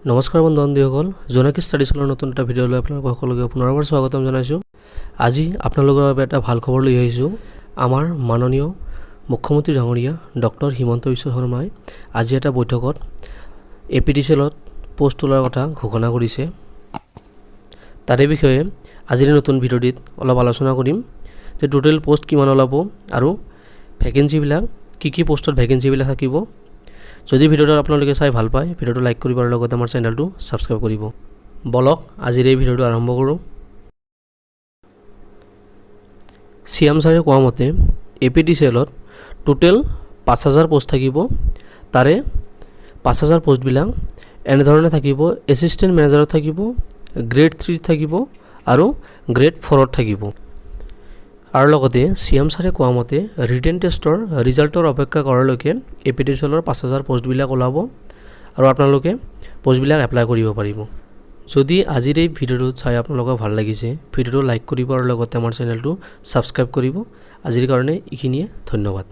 নমস্কাৰ বন্ধু বান্ধৱীসকল, জোনাকী ষ্টাডি চেনেলৰ নতুন এটা ভিডিঅ'লৈ আপোনালোক সকলোকে পুনৰবাৰ স্বাগতম জনাইছোঁ। আজি আপোনালোকৰ বাবে এটা ভাল খবৰ লৈ আহিছোঁ। আমাৰ মাননীয় মুখ্যমন্ত্ৰী ডাঙৰীয়া ডক্টৰ হিমন্ত বিশ্ব শৰ্মাই আজি এটা বৈঠকত এপিডিচিএলত পষ্ট ওলোৱাৰ কথা ঘোষণা কৰিছে। তাৰে বিষয়ে আজিৰ এই নতুন ভিডিঅ'টিত অলপ আলোচনা কৰিম যে টোটেল পষ্ট কিমান ওলাব আৰু ভেকেঞ্চিবিলাক কি কি পষ্টত ভেকেঞ্চিবিলাক থাকিব। যদি ভিডিঅ'টো আপোনালোকে চাই ভাল পায়, ভিডিঅ'টো লাইক কৰিব আৰু লগতে আমাৰ চেনেলটো ছাবস্ক্ৰাইব কৰিব। বলক, আজিৰ এই ভিডিঅ'টো আৰম্ভ কৰোঁ। চি এম ছাৰে কোৱা মতে এপিডিচিএলত টোটেল 5000 পষ্ট থাকিব। তাৰে 5000 পষ্টবিলাক এনেধৰণে থাকিব: এছিষ্টেণ্ট মেনেজাৰত থাকিব, গ্ৰেড 3ত থাকিব আৰু গ্ৰেড 4ত থাকিব। আৰু লগতে চি এম ছাৰে কোৱা মতে ৰিটেন টেষ্টৰ ৰিজাল্টৰ অপেক্ষা কৰালৈকে এপিডিচিএলৰ 5000 পষ্টবিলাক ওলাব আৰু আপোনালোকে পষ্টবিলাক এপ্লাই কৰিব পাৰিব। যদি আজিৰ এই ভিডিঅ'টো চাই আপোনালোকৰ ভাল লাগিছে, ভিডিঅ'টো লাইক কৰিব আৰু লগতে আমাৰ চেনেলটো ছাবস্ক্ৰাইব কৰিব। আজিৰ কাৰণে এইখিনিয়ে, ধন্যবাদ।